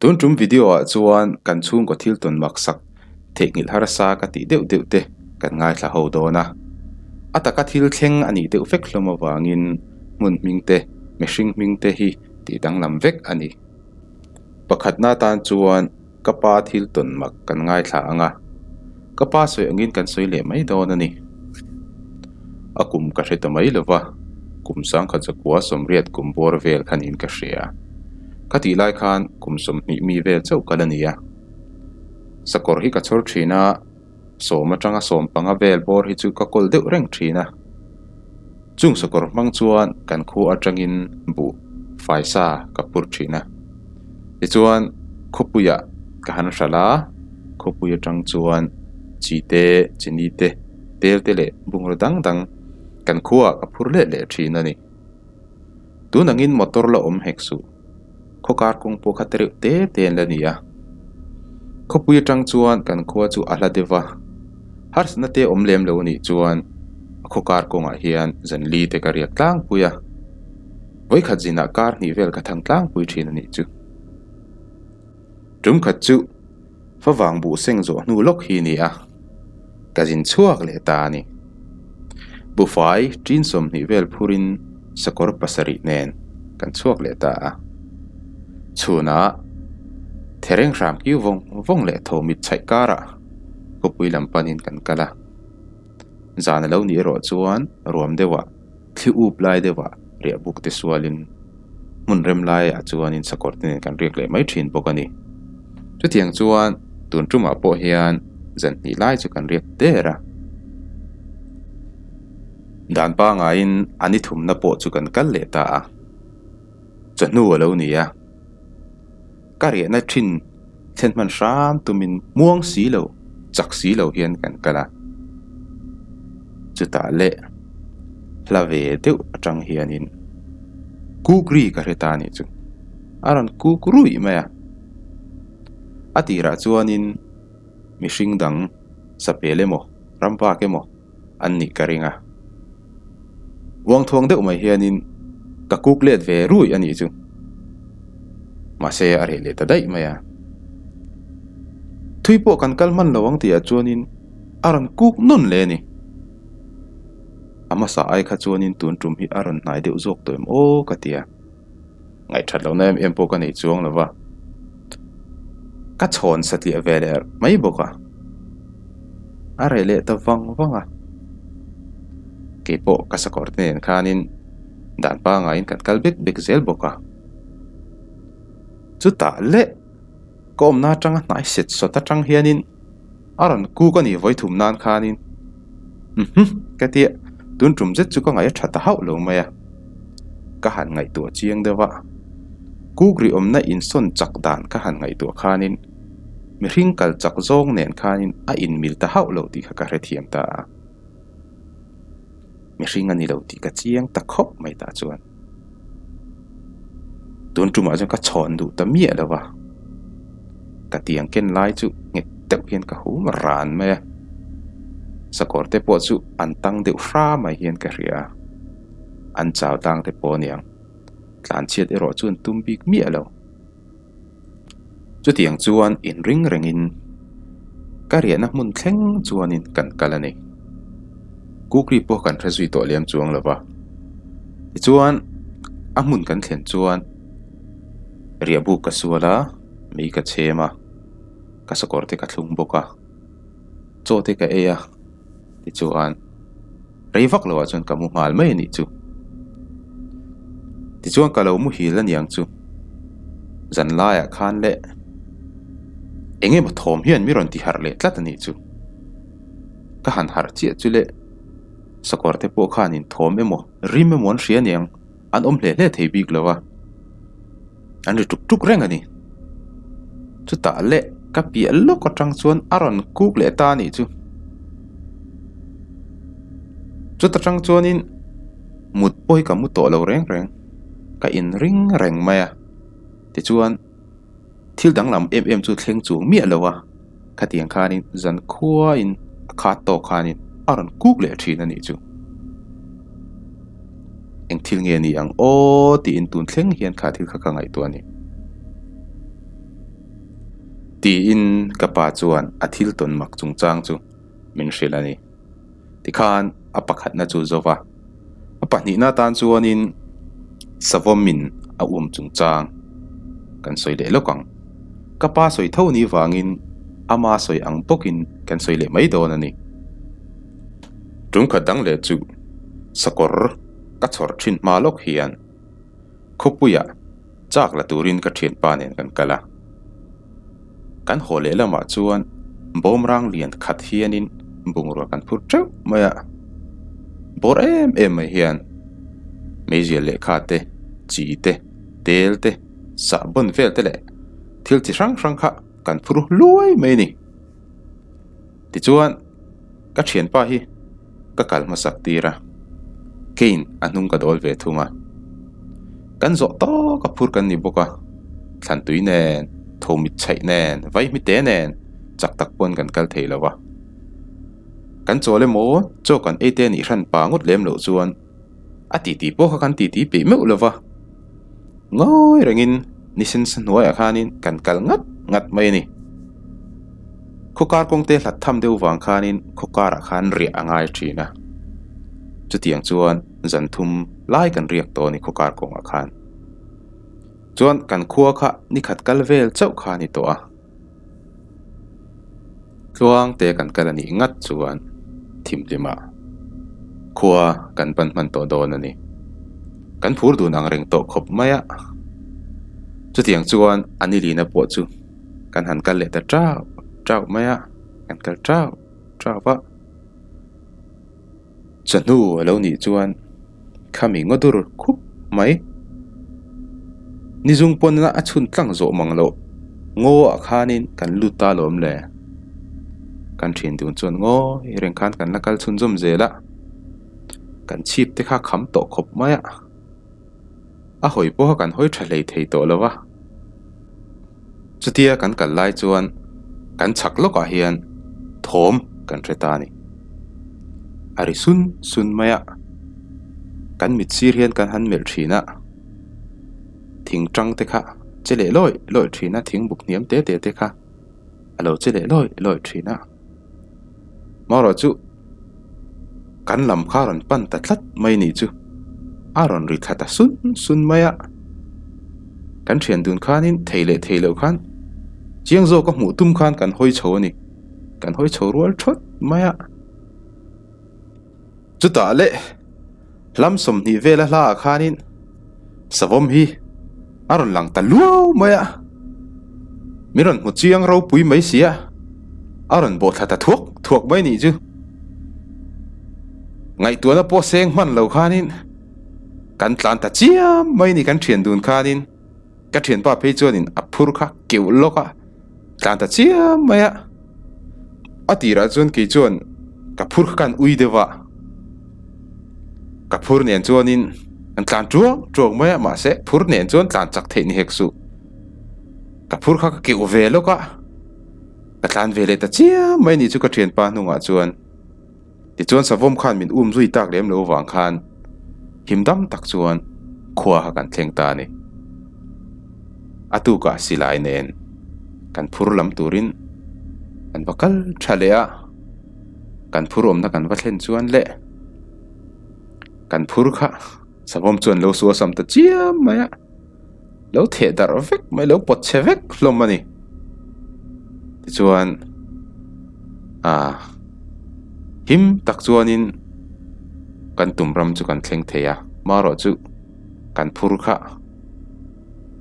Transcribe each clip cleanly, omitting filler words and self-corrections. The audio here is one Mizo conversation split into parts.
Tun tum video ah chuan kan chhungkaw thil tawn maksak theihnghilh harsa ka tih deuh deuh te kan ngaithla ho dawn a. A taka thil thleng a nih deuh vek hlawm avangin hmun hming te, mihring hming te hi tih danglam vek a ni. Pakhatna tan chuan ka pa thil tawn mak kan ngaithla ang a, ka pa sawi angin kan sawi leh mai dawn a ni. A kum ka hre ta mai lo va, kum sangkhat zakua sawmriat kum bawr vel kha niin ka hria. Ka tih lai khan kum 20 mi vel chauh kal a ni a. Sakawr hi ka chhawr thin a, sawm atanga sawm panga vel bawr hi chu ka kawl deuh reng thin a. Chung sakawr hmang chuan kan khua atangin buh faisa ka phur thin a. Tichuan khawpuiah ka han hralh a, khawpui atang chuan chi te, chini te, tel te leh bungraw dang dang kan khuaah ka phur leh leh thin a ni. Tun angin motor la awm hek suh. Khawkar kawng pawh kha tereuh te te an la ni a. Khawpui atang chuan kan khua chu a hla deuh va, harsatna te awm lem lo a nih chuan a khawkar kawngah hian zan li te ka riak tlangpui a. Vawikhat zinah kar hnih vel ka thang tlangpui thin a nih chu. Tum khat chu favang buh seng zawh hnu lawk hi a ni a, ka zin chhuak leh ta a ni. Bufai tin 20 vel phurin sakawr pasarih nen kan chhuak leh ta a. Chhunah thereng hram kiu vawng vawng leh tho mit chhaih karah khawpui lam panin kan kal a. Zan a lo nih erawh chuan ruam deuhah Thli up lai deuhah riah buk te sualin hmun rem laiah chuanin sakawr te nen kan riak leh mai thin bawk a ni. Chutiang chuan tun tumah pawh hian zan hnih lai chu kan riak der a. Dan pangaiin a ni thumna pawh chu kan kal leh ta a. Chawhnu a lo ni a. Ka riahna thin thlen hman hram tumin muang si lo, chak si lo hian kan kal a. Chutah leh hla ve deuh atang hianin kuk ri ka hre ta a nih chu. A rawn kuk ruih mai a. A tirah chuanin mihring dang sapel emaw ramvak emaw an nih ka ring a. Uangthuang deuh mai hianin ka kuk let ve rui a nih chu. Mahse a reh leh ta daih mai a. Thui pawh kan kal hman lo ang tihah chuanin a rawn kuk nawn leh a ni. A hmasa ai kha chuanin tun tum hi a rawn hnai deuh zawk tawh em aw ka ti a. Ngaihthat lohna em em pawh ka nei chuang lo va. Ka chhawn satliah ve leh mai bawk a. A reh leh ta vang vang a. Keipawh ka sakawr te nen khanin dan pangaiin kan kal bek bek zel bawk a. Chutah leh ka awmna atanga hnai set sawt atang hianin a rawn kuk a ni vawi thum nan khanin Uhmm ka tia tun tum zet chu ka ngaih a tha ta hauh lo mai a. Ka han ngaihtuah chiang deuh a, kuk ri awmna insawn chak dan ka han ngaihtuah khanin mihring kal chak zawng nen khanin a inmil ta hauh lo tih kha ka hrethiam ta a. Mihring a ni lo tih ka chiang ta khawp mai tah chuan. Tun tumah chuan ka chhawn duh ta miah lo va, ka tiang ken lai chu nghet deuh hian ka hum ran mai a, sakawr te pawh chu an tang deuh hra mai hian ka hria a, an chau tlang te pawh a niang, tlanchhiat erawh chu an tum bik miah lo. Chutiang chuan inring rengin ka riahna hmun thleng chuanin kan kal a ni. Kukri pawh kan hre zui tawh lem chuang lo va. Tichuan a hmun kan thlen chuan riahbuk ka sual a, mei ka chhem a, ka sakawr te ka thlung bawk a, chaw te ka ei a, tichuan rei vak loah chuan ka mu nghal mai a nih chu. Tichuan ka lo muhil a niang chu zan laiah khan leh eng emaw thawm hian mi rawn ti harh leh tlat a nih chu. Ka han harh chiah chu leh sakawr te pawh khanin thawm emaw rim emaw an hria aniang an awm hle hle thei bik lo a, an ri tuk tuk reng a ni. Chutah leh ka piah lawk atang chuan a rawn kuk leh ta a nih chu. Chuta tang chuanin mut pawh hi ka mu tawh lo reng reng, ka inring reng mai a. Tichuan thil danglam em em chu thleng chuang miah lo a, khatiang khanin zan khuain a khat tawk khanin a rawn kuk leh thin a nih chu. Eng thil nge ni ang aw tiin tun thleng hian kha thil kha ka ngaihtuah a ni. Tiin ka pa chuan a thil tawn mak chungchang chu min hrilh a ni. Tikhan a pakhatna chu zo va, a pahnihna atan chuanin savawmin a um chungchang kan sawi leh lawk ang. Ka pa sawi tho ni vangin ama sawi ang bawkin kan sawi leh mai dawn a ni. Tumkhat dang leh chu sakawr ka chhawr thin hma lawk hian khawpuiah chak la turin ka thianpa nen kan kal a. Kan haw leh lamah chuan bawmrang lian khat hianin bungrua kan phur teuh mai a, bawr em em mai hian meizial lehkha te, chi te, tel te, sahbawn vel te leh thil chi hrang hrang kha kan phur hluai mai a ni. Tichuan ka thianpa hi ka kal hmasak tir a, keiin a hnung ka dawl ve thung a. Kan zawh tawk a phur kan ni bawk a, thlan tui nen, tho mit chhaih nen, vaihmite nen chak tak pawn kan kal thei lo va. Kan chawl emaw chaw kan ei te nih hran pa ngawt lem loh chuan a titi pawh kha kan titi peih meuh lo va. Ngawi rengin nisen sa hnuaiah khanin kan kal ngat ngat mai a ni. Khawkar kawngte hlat tham deuh vang khanin khawkarah khan riah a ngai thin a. Chutiang chuan zan thum lai kan riak tawh a ni khawkar kawngah khan. Chuan kan khua kha nikhat kal vel chauh kha a ni tawh a. Tluang te kan kal a nih ngat chuan thimhlimah khua kan pan hman tawh dawn a ni. Kan phur dun ang reng tawh khawp mai a. Chutiang chuan a ni lina pawh chu kan han kal leh ta tau tau mai a, kan kal tau tau a. Chawhnu a lo nih chuan khami ngaw dur khup mai. Ni zung pawn a chhun tlang zawh mang loh ngaw ah khanin kan lut ta alawm le. Kan thian dun chuan ngawi reng khan kan la kal chhunzawm zel a, kan chhip te kha kham tawh khawp mai a, a hawi pawha kan hawi tha hlei thei tawh lo va. Chutia kan kal lai chuan kan chhak lawkah hian thawm kan hre ta a ni. A ri sun sun mai a, kan mit sir hian kan han melh thin a, thing tang te kha che leh lawih lawih thin a, thing buk hniam te te te kha a lo che leh lawih lawih thin a. Marawh chu kan lam kha a rawn pan ta tlat mai nih chu a rawn ri thla ta sun sun mai a kan thian dun khanin thei leh thei loh khan chiang zawk a hmuh tum khan kan hawi chho a ni kan hawi chho rual thawt mai a chutah leh hlam 20 vela hla ah khanin savawm hi a rawn lang ta luau mai a min rawn hmu chiang ropui mai si a a rawn bawh thla ta thuak thuak mai nih chu ngaihtuahna pawh seng hman lo khanin kan tlan ta chiam mai ni kan thian dun khanin ka thianpa phei chuanin a phur kha keuh lawk a. Tlan ta chiam mai a, a tirah chuan kei chuan ka phur kha kan ui deuh a, ka phur nen chuanin an tlan tuang tuang mai a mahse phur nen chuan tlan chak theih ni hek suh, ka phur kha ka keuh ve lawk a, ka tlan ve leh ta chiam mai ni chu ka thianpa hnungah chuan. Tichuan savawm khan min um zui tak lem lo vang khan him dam tak chuan khua kha kan thleng ta a ni. A tukah silai nen kan phur lam turin kan va kal tha leh a, kan phur awmna kan va thlen chuan leh kan phur kha savawm chuan lo suasam ta chiam mai a. Lo theh darh vek mai lo pawt chhe vek hlawm a ni. Tichuan ah him tak chuanin kan tum ram chu kan thleng thei a marawh chu kan phur kha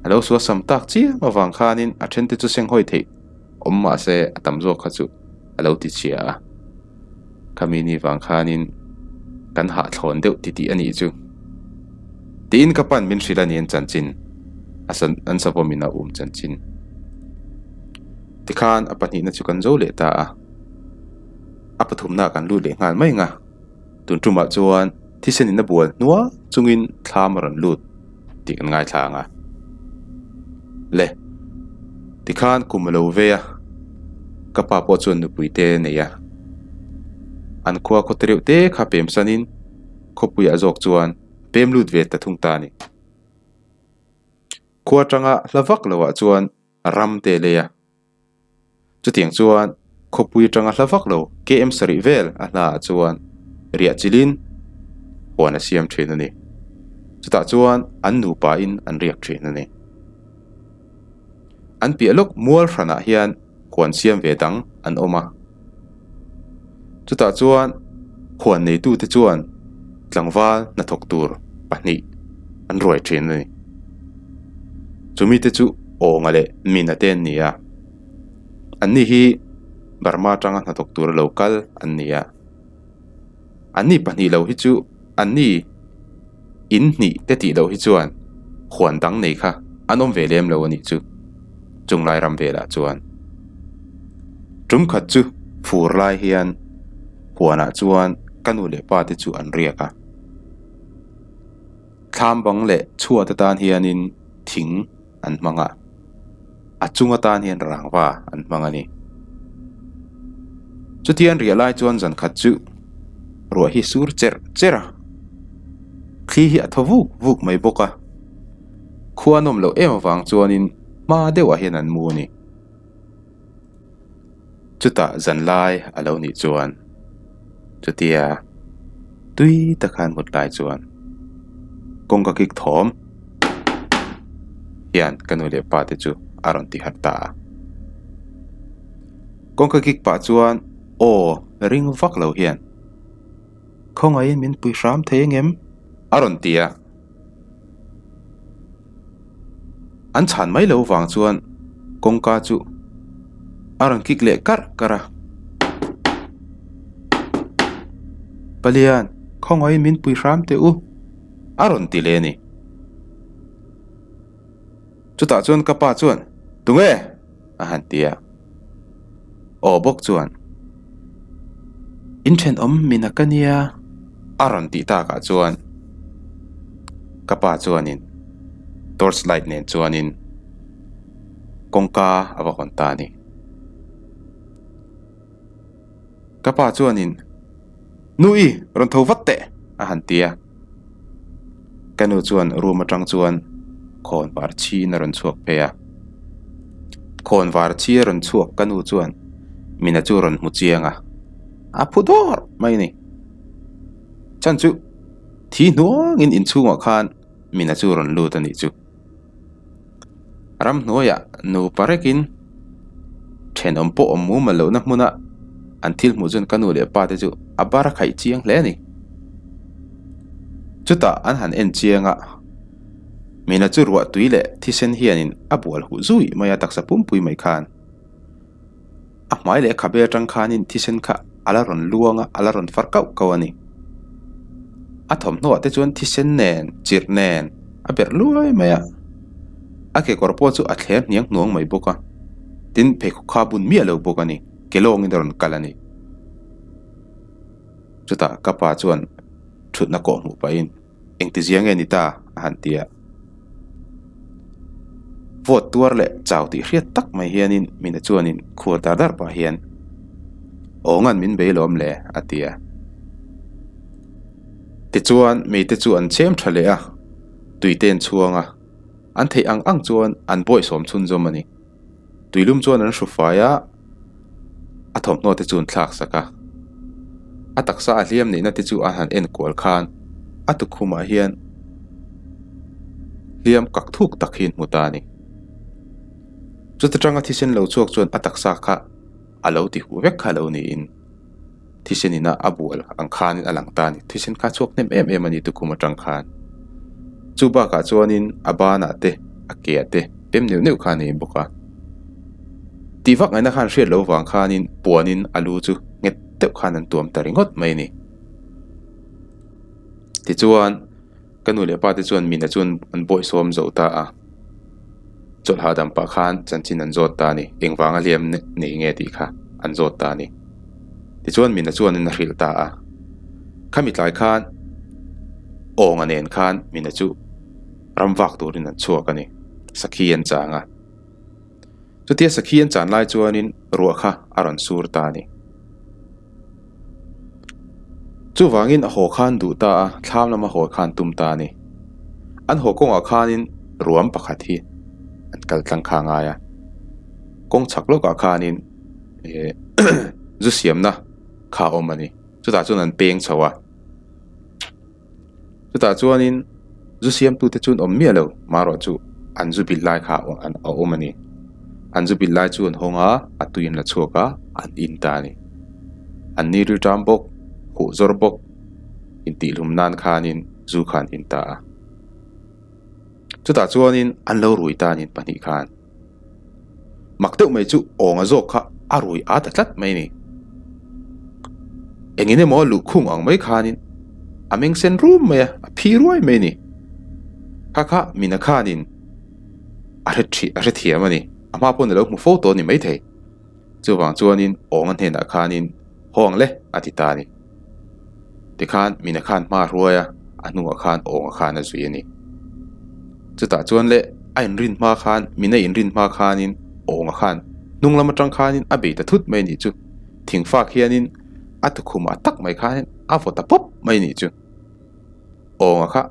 a lo suasam tak chiam avang khanin a then te chu senghawi theih awm mahse a tam zawk kha chu a lo ti chhia a khami ni vang khanin kan hahthlawn deuh titih a nih chu tiin ka pan min hrilh a ni an chanchin a an savawmin a um chanchin tikhan a pahnihna chu kan zo leh ta a a pathumna kan lut leh nghal mai ang a tun tumah chuan thisen in a bual hnuai chungin thlam a rawn lut tih kan ngaithla ang a le tikhan kum a lo ve a ka pa pawh chuan nupui te a nei a an khua khaw te reuh te kha pem sanin khawpuiah zawk chuan pem lut ve ta thung ta a ni khua atanga hla vak loh ah chuan ram te a lei a. Chutiang chuan khawpui atanga hla vak lo KM sarih vel a hla ah chuan riah chilhin huan a siam thin a ni. Chutah chuan an nupa in an riak thin a ni. An piah lawk mual hranah hian huan siam ve dang an awm a. Chutah chuan huan neitute chuan tlangval hnathawk tur pahnih an ruai thin a ni. Chumite chu Awnga leh Mina te an ni a. Anni hi Burma atanga hnathawk tura lo kal an ni a. Anni pahnih lo hi chu anni in hnih te tih loh hi chuan huan dang nei kha an awm ve lem lo a nih chu chunglai ram velah chuan. Tum khat chu fur lai hian huanah chuan ka nu leh pa te chu an riak a. Thlam bang leh chhuat atan hianin thing an hmang a, a chung atan hian rangva an hmang a ni. Chutian riah lai chuan zan khat chu ruah hi sur cherh cherh a, thli hi a thaw vuk vuk mai bawk a, khua nawm loh em avang chuanin hma deuhah hian an mu a ni. Chutah zan lai a lo nih chuan chutia tui taka an mut lai chuan kawngka kik thawm hian ka nu leh pa te chu a rawn ti harh ta a. Kawngka kik pah chuan aw ring vak lo hian khawngaihin min pui hram thei ang em? a rawn ti a. An chhan mai lo vang chuan kawngka chu a rawn kik leh karh karh a. Palian, khawngaihin min pui hram teh u, a rawn ti leh a ni. Chutah chuan ka pa chuan, Tunge? a han ti a. Aw bawk chuan, In thenawm min a ka nia a rawn tih takah chuan ka pa chuanin torch light nen chuanin kawngka a va hawn ta a ni. Ka pa chuanin, Nu i, rawn tho vat teh! a han ti a. Ka nu chuan room atang chuan khawn var chhiin a rawn chhuak phei a. Khawn var chhi a rawn chhuak ka nu chuan Mina chu a rawn hmu chiang a, a phu dawr mai a ni. Chhan chu thi hnuangin inchhungah khan Mina chu a rawn lut a nih chu. Ramhnuaiah nupa rekin thenawm pawh awm mumal lohna hmuna an thil hmuh chuan ka nu leh pa te chu a bar a khaih chiang hle a ni. Chutah an han en chiang a, Mina chu ruah tui leh thisen hianin a bual huh zui mai a taksa pumpui mai khan. A hmai leh khabe atang khanin thisen kha a la rawn luang a, a la rawn far kauh kauh a ni. A thawmhnaw ah te chuan thisen nen, chirh nen a berh luai mai a. A kekawr pawh chu a thler hniang hnuang mai bawk a, tin pheikhawk kha a bun miah lo bawk a ni, ke lawngin a rawn kal a ni. Chutah ka pa chuan thutna kawh hmuh pahin. Engtizia nge ni ta? a han ti a. Vote tuar leh chau tih hriat tak mai hianin Mina chuanin khuar dar dar pah hian, Awngan min bei lawm le, a ti a. Tichuan mite chu an chhem tha leh a, tuite an chhuang a, an theih ang ang chuan an bawihsawm chhunzawm a ni. Tuilum chuan an hru fai a, a thawmhnaw te chu an thlak sak a. A taksa a hliam neihna te chu a han en kual khan a tukhumah hian hliam kak thuk tak hi an hmu ta a ni. Chuta tanga thisen lo chhuak chuan a taksa kha a lo ti huh vek kha lo niin thisen ina a bual ang khanin a lang ta a ni. Thisen kha a chhuak hnem em em a ni tukhum atang khan. Chu bakah chuanin a banah te a keah te pem neuh neuh kha a nei bawk a. Tih vak ngaihna khan hriat loh vang khanin puanin a lu chu nghet deuh khan an tuam ta ringawt mai a ni. Tichuan ka nu leh pa te chuan Mina chuan an bawihsawm zo ta a. Chawlh hahdam pah khan chanchin an zawt ta a ni. Engvanga hliam nei nge tih kha an zawt ta a ni. Tichuan Mina chuanin a hrilh ta a. Khami tlai khan Awnga nen khan Mina chu ram vak turin an chhuak a ni. Sakhi an chang a. Chutia sakhi an chan lai chuanin ruah kha a rawn sur ta a ni. Chuvangin a haw khan duh ta a, thlam lama haw khan tum ta a ni. An haw kawngah khanin ruam pakhat hi an kal tlang kha a ngai a. Kawng chhak lawkah khanin. Zu siamna kha a awm a ni. Chutah chuan an peng chho a. Chutah chuanin zu siamtute chu an awm miah lo marawh chu an zu bilh lai kha a awm a ni. An zu bilh lai chu an hawng a, a tui an la chhuak a, an in ta a ni. An ni rilṭam bawk, huh zawr bawk intihhlum nan khanin zu kha an in ta a. Chutah chuanin an lo rui ta a ni pahnih khan. Mak deuh mai chu awnga zawk kha a rui a ta tlat mai a ni. Engin emaw luhkhung ang mai khanin a meng sen rum mai a, a phi ruai mai a ni. Kha kha Mina khanin a hre thi a hrethiam a ni. A hma pawn a lo hmu fo tawh a ni maithei. Chuvang chuanin awnga hnenah khanin haw ang le a ti ta a ni. Tikhan Mina khan hma a hruai a, a hnungah khan Awnga khan a zui a ni. Chutah chuan le a inrin hma khan, Mina inrin hma khanin Awnga khan hnung lam atang khanin a bei ta thut mai a nih chu. Thingfak hianin a tukhumah tak mai khanin a vaw ta pawp mai a nih chu. Awnga kha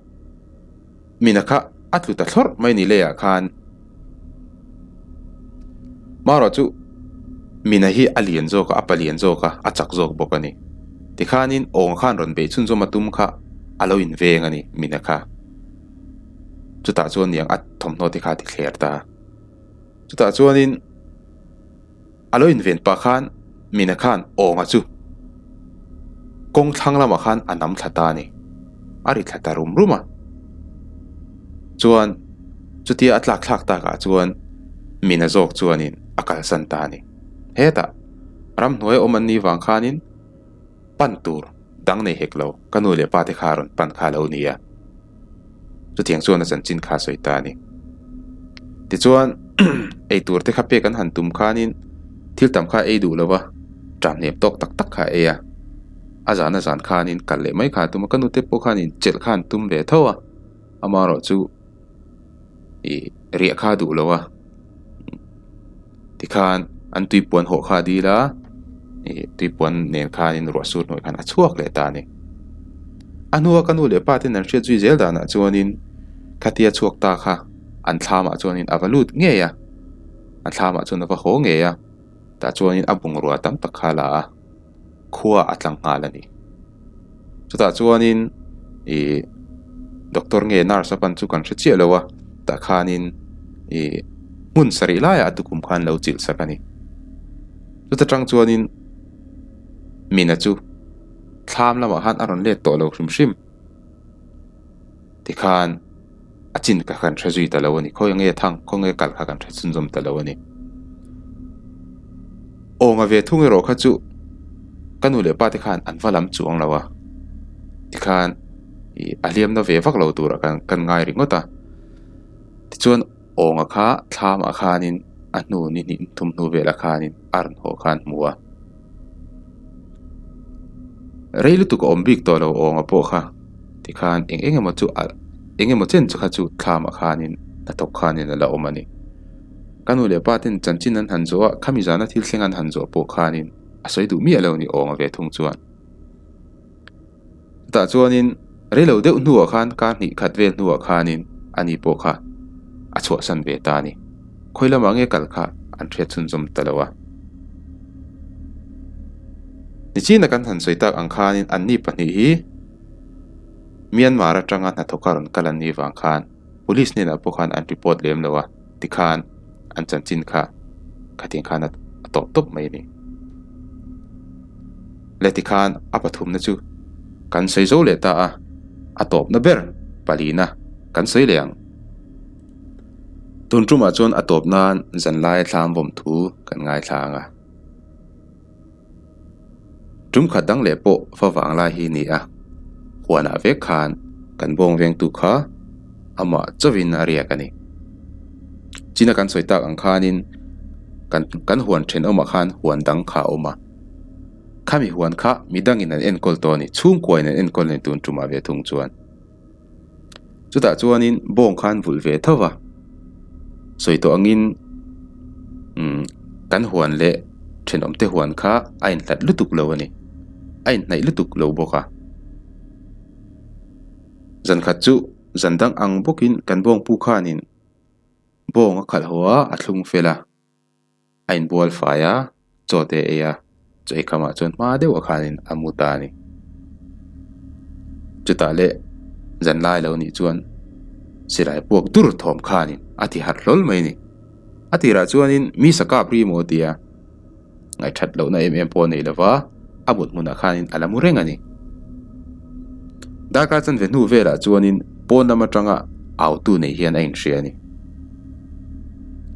Mina kha a tlu ta thlawrh mai ni leiah khan. Marawh chu Mina hi a lian zawk a, a palian zawk a, a chak zawk bawk a ni. Tikhanin Awnga khan rawn beih chhunzawm a tum kha a lo inveng a ni Mina kha. Chutah chuan niang a thawmhnaw te kha a ti thler ta. Chutah chuanin. A lo inven pah khan Mina khan Awnga chu kawng thlang lamah khan a nam thla ta a ni. A ri thla ta rum rum a. Chuan chutia a tlak thlak takah chuan Mina zawk chuanin a kalsan ta a ni. Hetah ramhnuai awm an nih vang khanin pan tur dang nei hek lo ka nu leh pa te kha rawn pan kha lo ni a. Chutiang chuan a chanchin kha a sawi ta a ni. Tichuan eitur te kha pek an han tum khanin thil tam kha ei duh lo va, ṭah hnem tawk tak tak kha a ei a. A zan a zan khanin kal leh mai kha a tum a, ka nute pawh khanin chelh kha an tum ve tho a, amaherawhchu ih riah kha a duh lo a. Tikhan an tuipuan hawh kha a dil a, ih tuipuan nen khanin ruah sur hnuai khan a chhuak leh ta a ni. A hnua ka nu leh pa ten an hriat zui zel danah chuanin khatia chhuak ta kha an thlamah chuanin a va lut ngei a, a thlamah chuan a va haw ngei a, tah chuanin a bungrua tam tak kha a la a. khua a tlang nghal a ni. Chutah chuanin ih doctor nge nurse a pan chu kan hre chiah lo a, tah khanin ih hmun sarih laiah a tukum khan lo chilh sak a ni. Chuta tang chuanin Mina chu thlam lamah khan a rawn let tawh lo hrim hrim. Tikhan a chin kha kan hre zui ta lo a ni. Khawi nge thang, khaw nge kal kha kan hre chhunzawm ta lo a ni. Awnga ve thung erawh kha chu ka nu leh pa te khan an va lam chuang lo a. Tikhan ih a hliamna ve vak lo turah kan kan ngai ringawt a. Tichuan awnga kha thlamah khanin a hnu ni hnih thum hnu velah khanin a rawn haw khan hmu a. Rei lutuk a awm bik tawh lo awnga pawh kha tikhan eng eng emaw chu a eng emaw chen chu kha chu thlamah khanin hnathawk khanin a la awm a ni. Ka nu leh pa ten chanchin an han zawh a, khami zana thil thleng an han zawh pawh khanin a sawi duh miah lo a ni awnga ve thung chuan. Chutah chuanin rei lo deuh hnuah khan kar hnih khat vel hnuah khanin ani pawh kha a chhuahsan ve ta a ni. Khawi lamah nge kal kha an hriat chhunzawm ta lo a. Nichina kan han sawi tak ang khanin anni pahnih hi Myanmar atanga hnathawka rawn kal an nih vang khan Police hnenah pawh khan an report lem lo a, tikhan an chanchin kha khatiang khan a tawp tawp mai a ni. Le tikhan a pathumna chu kan sawi zo leh ta a, a tawpna ber palina kan sawi leh ang. Tun tumah chuan a tawp nan zanlai thlam vawm thu kan ngaithla ang a. Tum khat dang leh pawh fa vang lai hi ni a, huanah vek khan kan bawng vengtu kha amah chauhin a riak a ni. China kan sawi tak ang khanin kan kan huan thenawmah khan huan dang kha a awm a, khami huan kha midangin an enkawl tawh a ni, chhungkuain an enkawl a ni tun tumah ve thung chuan. Chutah chuanin bawng khan vulh ve tho va, sawi tawh angin umm kan huan leh thenawm te huan kha a inhlat lutuk lo a ni, a inhnaih lutuk lo bawk a. Zan khat chu zan dang ang bawkin kan bawngpu khanin bawng a khalh haw a, a thlung fel a, a inbual fai a. Chaw te a ei a, chaw ei khamah chuan hma deuh ah khanin a mu ta a ni. Chutah leh zan lai lo nih chuan silai puak dur thawm khanin a ti harh hlawl mai a ni. A tirah chuanin mi sa kap ri maw tia ngaihthat lohna em em pawh a nei lova, a mut hmunah khanin a la mu reng a ni. Darkar chanve hnu velah chuanin pawn lam atanga autu nei hian a inhria a ni.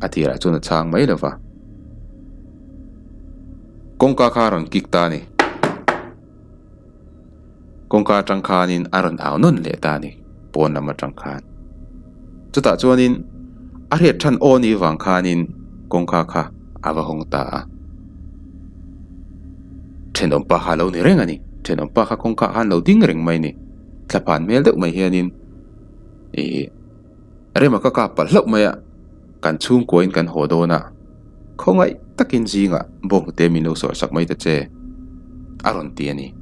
A tirah chuan a chhang mai lova. Kawngka kha a rawn kik ta a ni. Kawngka atang khanin a rawn au nawn leh ta a ni pawn lam atang khan. Chutah chuanin a hriat than aw ni vang khanin kawngka kha a va hawng ta a. Thenawm pa kha a lo ni reng a ni. Thenawm pa kha kawngka ah khan lo ding reng mai a ni. Thlaphan hmel deuh mai hianin ih rema ka kap palh hlauh mai a. Kan chhungkuain kan haw dawn a, khawngaih takin zingah bawnghnute min lo sawr sak mai ta che, a rawn ti a ni.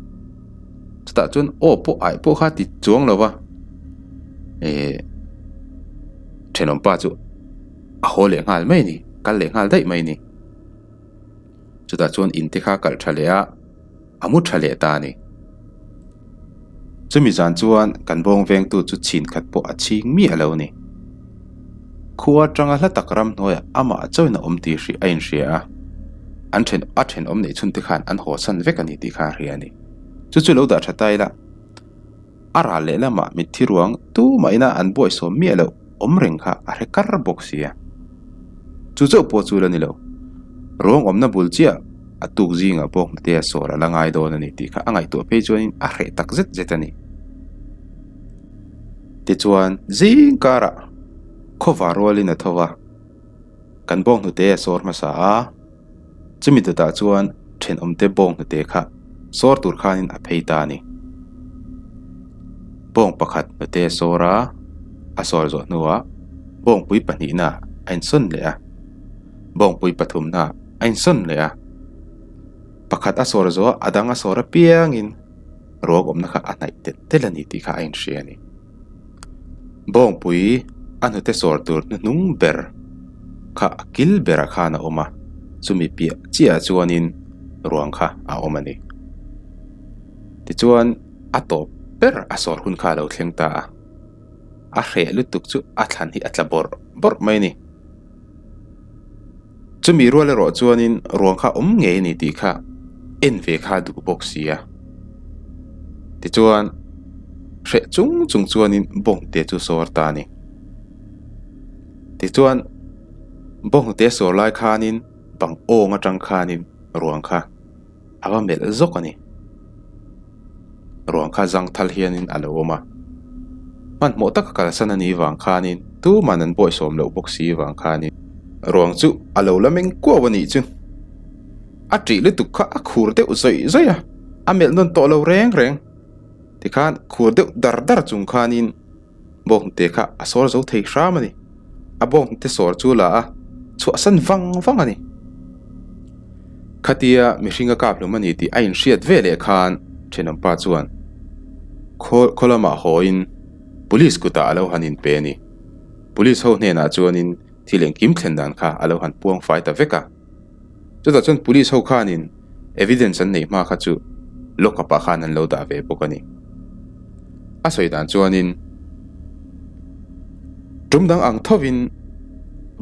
Chutah chuan aw pawh aih pawh kha ti chuang lo va, eh thenawmpa chu a haw leh nghal mai a ni, kal leh nghal daih mai a ni. Chutah chuan in te kha kalh tha leh a. a mu tha leh ta a ni. Chumi zan chuan kan bawng vengtu chu chhin khat pawh a chhing miah alo ni. Khua atanga hla tak ramhnuaiah amah chauhin a awm tih hrih a inhria a, an then a thenawm neih chhun te khan an haw san vek a ni tih kha a hria a ni. Chu chu lo dah tha ta ila, a ral leh lamah mitthi ruang tumahina an buaisawm miah loh awm reng kha a hre kar bawk si a. Chu chauh pawh chu la ni lo. Ruang awmna bul chiah a tuk zingah pawh hnute a sawr a la ngai dawn a ni tih kha a ngaihtuah phei chuanin a hreh tak zet zet a ni. Tichuan zing karah khawvar rualin a tho va, kan bawng hnute a sawr hmasa a, chumi dawtah chuan thenawmte bawng hnute kha sawr tur khanin a phei ta a ni. Bawng pakhat hnute a sawr a, a sawr zawh hnuah bawngpui pahnihna a insawn leh a, bawngpui pathumna a insawn leh a. Pakhat a sawr zawh a, a dang a sawr apiangin ruak awmna kha a hnaih telh telh a ni tih kha a inhria a ni. Bawngpui a hnute sawr tur hnuhnung ber kha a kil berah khan a awm a, chumi piah chiahah chuanin ruang kha a awm a ni. Tichuan a tawp ber a sawr hun kha a lo thleng ta a, a hreh lutuk chu a thlan hi a tla bawrh bawrh mai a ni. Chumi rual erawh chuanin ruang kha awm ngei a ni tih kha en ve kha a duh bawk si a. Tichuan hreh chung chung chuanin bawngte chu sawr ta a ni. Tichuan bawngte sawr lai khanin bang awng atang khanin ruang kha a va melh zawk a ni. Ruang kha zang thal hianin a lo awm a, hmanhmawh taka kalsan a nih vang khanin tuman an bawihsawm loh bawk si vang khanin ruang chu a lo la meng kuau a nih chu. A ṭih lutuk kha a khur deuh zawih zawih a, a melh nawn tawh lo reng reng. Tikhan khur deuh dar dar chung khanin Bawnghnute kha a sawr zo thei hram a ni. A bawnghnute sawr chu la a chhuahsan vang vang a ni. Khatia mihring a kap hlum a ni tih a inhriat ve leh khan thenawmpa chuan khaw khaw lamah hawiin Police kutah a lo han inpe a ni. Police ho hnenah chuanin thil engkim thlen dan kha a lo han puang fai ta vek a. Chutah chuan police ho khanin evidence an neih hma kha chu lock up ah khan an lo dah ve bawk a ni. A sawi dan chuanin tum dang ang thovin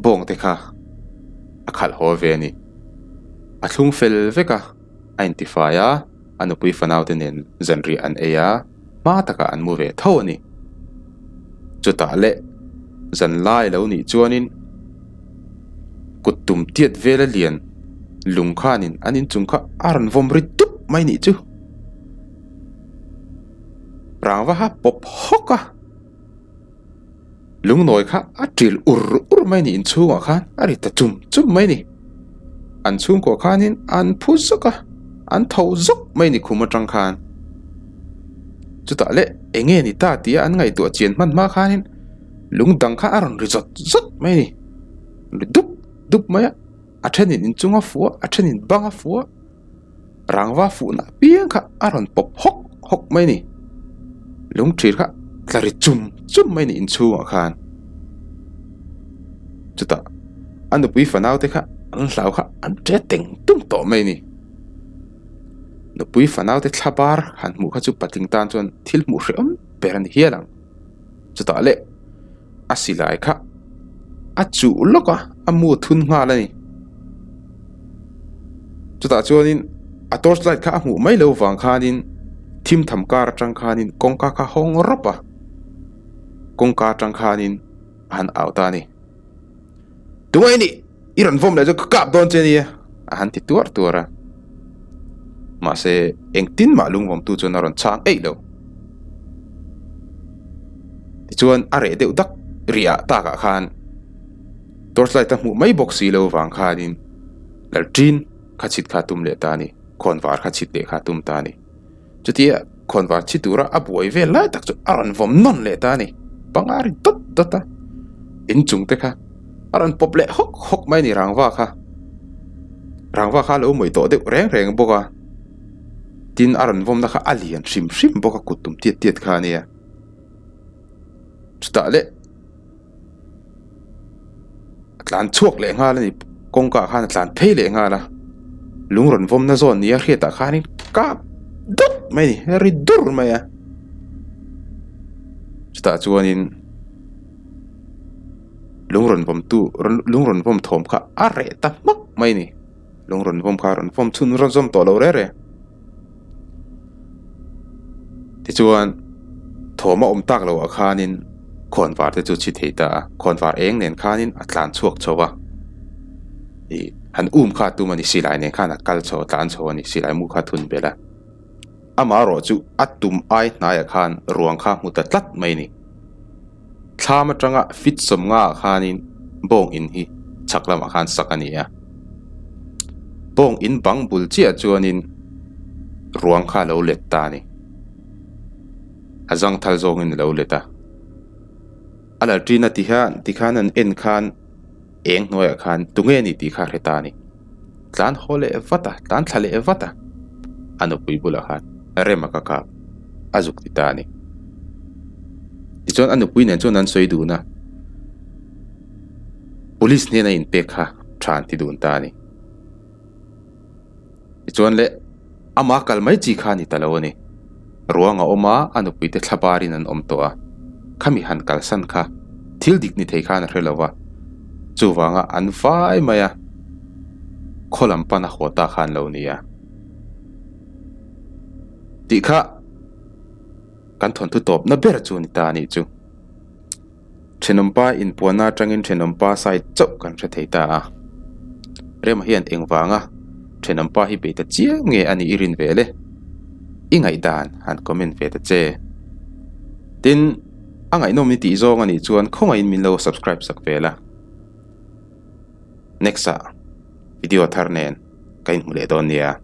bawng te kha a khalh haw ve a ni. A thlung fel vek a, a intifai a, a nupui fanau te nen zanriah an ei a, hma takah an mu ve tho a ni. Chutah leh zan lai lo nih chuanin kut tum tiat vela lian lung khanin an inchung kha a rawn vawm ri tup mai nih chu. Rangva kha pawp hawk a. Lungnawi kha a ṭil ur ur mai a ni inchhungah khan a ri ta chum chum mai a ni. An chhungkuah khanin an phu zawk a, an tho zawk mai a ni khum aṭang khan. Chutah leh eng nge ni ta tia an ngaihtuah chian hman hma khanin lung dang kha a rawn ri zawt zawt mai a ni. Ri dup dup mai a, a ṭhenin inchung a fuh a, a ṭhenin bang a fuh a. Rangva fuhna apiang kha a rawn pawp hawk hawk mai a ni. Lungthir kha tla ri chum chum mai a ni inchhungah khan. Chutah a nupui fanau te kha. An hlau kha an ṭe teng tung tawh mai a ni. Nupui fanaute thla bar han hmuh kha chu patling tan chuan thil hmuh hrehawm ber a ni hial ang. Chutah leh a silai kha a chuh lawk a, a mu thun nghal a ni. Chutah chuanin a torch light kha a hmuh mai lo vang khanin thim tham kar atang khanin kawngka kha hawng rawp a, kawngka atang khanin a han au ta a ni. Tunge i nih? I rawn vawm leh chu ka kap dawn che nia a han ti tuar tuar a. Mahse engtin mah lungvawmtu chuan a rawn chhang eih lo. Tichuan a reh deuh dak riah takah khan torchlight a hmuh mai bawk si lo vang khanin Lalṭin kha chhit kha a tum leh ta a ni, khawnvar kha chhit leh kha a tum ta a ni. Chutia khawnvar chhi tura a buai vel lai tak chu a rawn vawm nawn leh ta a ni. Panga ri dawt dawt a, inchung te kha a rawn pawp leh hawk hawk mai a ni rangva kha. Rangva kha a lo mawih tawh deuh reng reng bawk a, tin a rawn vawmna kha a lian hrim hrim bawk a kut tum tiat tiat kha a nia. Chutah leh. A tlan chhuak leh nghal a ni kawngka ah khan a tlan phei leh nghal a lung rawn vawmna zawn nia hriatah khanin kap dawt mai a ni ri dur mai a chutah chuanin lung rawn vawm tu lung rawn vawm thawm kha a reh ta hmak mai a ni lung rawn vawm kha a rawn vawm chhun rawn zawm tawh lo reng reng. Tichuan thawm a awm tak loh ah khanin khawnvar te chu chhi thei ta a, khawnvar eng nen khanin a tlan chhuak chho a, ih han um kha a tum a ni silai nen khan a kal chho a tlan chho a ni silai mu kha a thun belh a, amaherawh chu a tum ai hnaiah khan ruang kha a hmu ta tlat mai a ni. Thlam atanga fit sawmnga ah khanin bawng in hi chhak lamah khan sak a ni a, bawng in bang bul chiah chuanin ruang kha a lo let ta a ni, a zangthal zawngin a lo let a, a lalṭin a ti hian tikhan an en khan eng hnuaiah khan tunge a ni tih kha a hre ta a ni, tlan haw leh vat a, tlan thla leh vat a, a nupui bulah khan rem a ka kap a zuk ti ta a ni. Tichuan a nupui nen chuan an sawi dun a, police hnena inpek kha tha an ti dun ta a ni. Tichuan le ama kal mai chi kha a ni ta lo a ni. Ruang a awm a, a nupui te thla barin an awm tawh a, khami han kalsan kha thil dik ni thei khan a hre lo va, chuvanga an vai mai a, khaw lam pan a haw ta kha an lo ni a. Tih kha kan thawnthu tawpna ber chu a ni ta a nih chu. Thenawmpa inpuanna atangin thenawmpa side chauh kan hre thei ta a. Rema hian engvanga thenawmpa hi bei ta chiang nge a nih i rin ve le? I ngaihdan han comment ve ta che. Tin, a ngaihnawm i tih zawng a nih chuan khawngaihin min lo subscribe sak ve la. Next ah video thar nen ka inhmu leh dawn nia.